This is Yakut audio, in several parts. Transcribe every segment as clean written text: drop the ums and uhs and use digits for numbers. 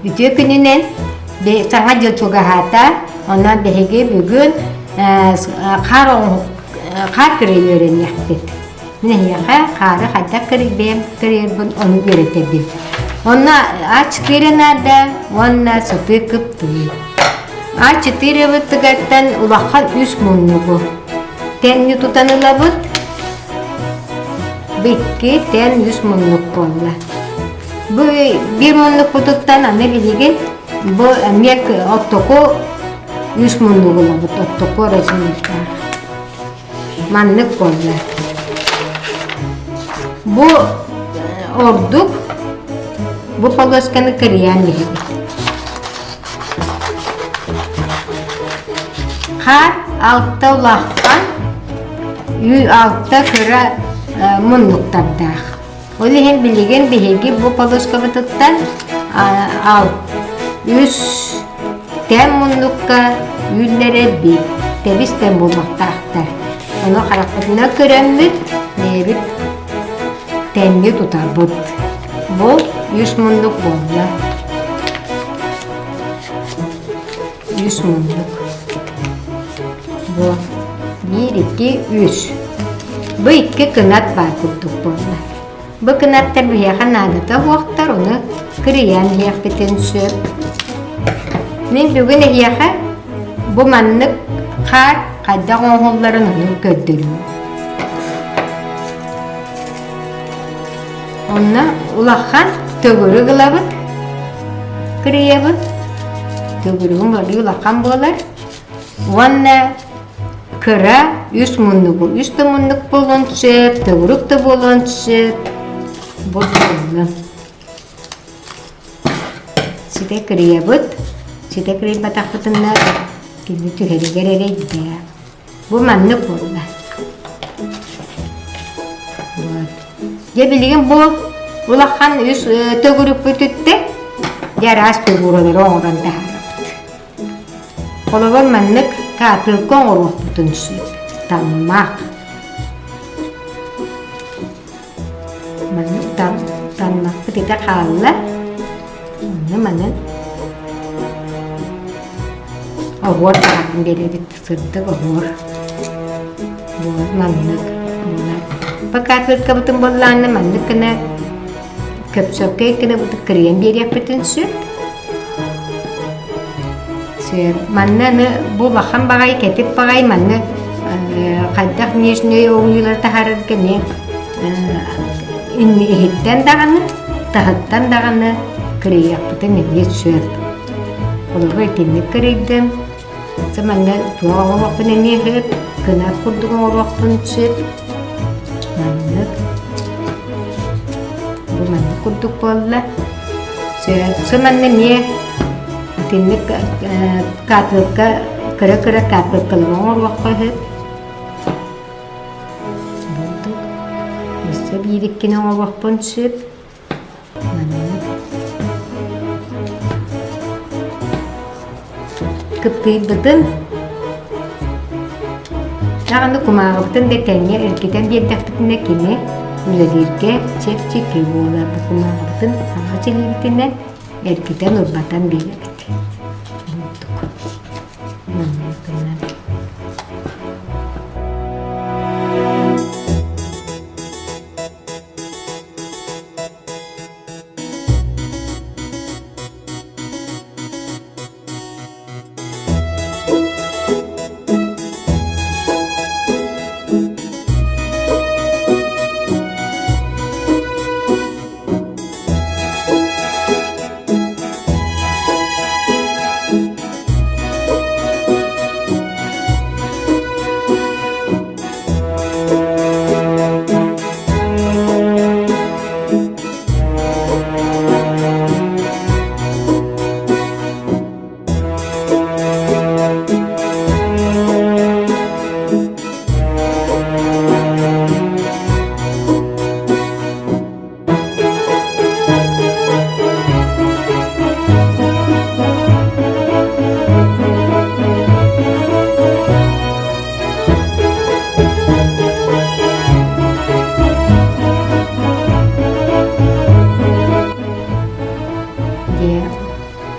Үтүө күнүнэн саҥа дьыл чугаһаата, онон биһиги бүгүн хаар хаар кырыы үөрэниэхпит. Мин эһиэхэ хаары хайдах кырыйбыам кырыйарбын ону үөрэтэбин. Онно А4 наада уонна сытыы кыптыый. А4-бытыгартан улахан үс муннугу тэҥҥэ тутан ылабыт. Бу икки тэн үс муннук буолла. Бу биир муннукпутуттан аны билигин бу эмиэ оттоку үс муннугу ылабыт, оттоку размердаах. Маннык буолла. Бу ордук бу полосканы кырыйан иһэбит. Хаар алта улахан, алта кыра муннуктардаах. Ол иһин билигин биһиги бу полоскабытыттан үс тэн муннукка үүннэрэрбит, тэбис тэн буолуохтаахтар. Ону харахпытынан көрөммүт, бэйэбит тэҥҥэ тутабыт. Бу үс муннук буолла. Үс муннук. Бу биир, икки, үс. Бу икки кынат баар курдук буолла. Бу кынаттар биһиэхэ наадата суохтар, ону кырыйан иһиэхпитин сөп. Мин бүгүн эһиэхэ бу маннык хаар хайдах оҥоһулларын ону көрдөрүөм. Онно улахан төгүрүк ылабыт, кырыйабыт. Төгүрүгүм арыы улахан буолар. Уонна кыра үс муннугу үс да муннук буолуон сөп, төгүрүк да буолуон сөп. Бу буолла. Ситэ кырыйабыт. Ситэ кырыйбатахпытына кини түһэригэр эрэйдээх. Бу маннык буолла. Вот. Дьэ билигин бу улахан үс төгүрүкпүтүттэ дьэ араас фигуралары оҥорон таһаарабыт. Холобур маннык капелька оҥоруохпутун сөп. Таммах. Маннык таммахпыт ити хаалла. Онно манан оһуор таһааран биэрэбит. Сырдык оһуор. Буолар маннык буолар. Пока кыркабытын буоллаанна маннык гына көпсөккөй гына кырыйан биэриэхпитин сөп. Сөп. Манна аны бу улахан баҕайы кэтит баҕайы манна хайдах нижний оҕуйуулары таһаарарга эмиэ иһиттэн даҕаны, таһыттан даҕаны кырыйыахпытын эмиэ сөп. Холобур итинник кырыйдым. Чэ манна туох оҥоруохпун эмиэ сөп, кынат курдук оҥоруохпун сөп. Маннык. Бу маннык курдук буолла. Сөп. Чэ манна эмиэ итинник капелька, кыра-кыра капелькалары оҥоруохха сөп. Бурдук. Өссө биир иккини оҥоруохпун сөп. Кыптыйбытын даҕаны кумааҕыбытын да тэҥҥэ эргитэн биэрдэхпитинэ кини үлэлииргэ чэпчэки буолар. Бу кумааҕыбытын аҕа илиибитинэн эргитэн урбатан биэрэбит. Бурдук. Маннык гынан.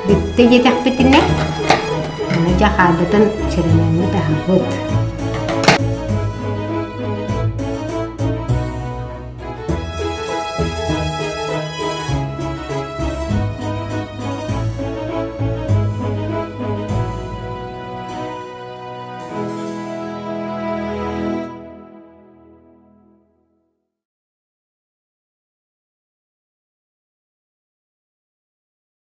Бүттэ диэтэхпитинэ, аны дьэ хаардытын сэрэнэммит аһабыт.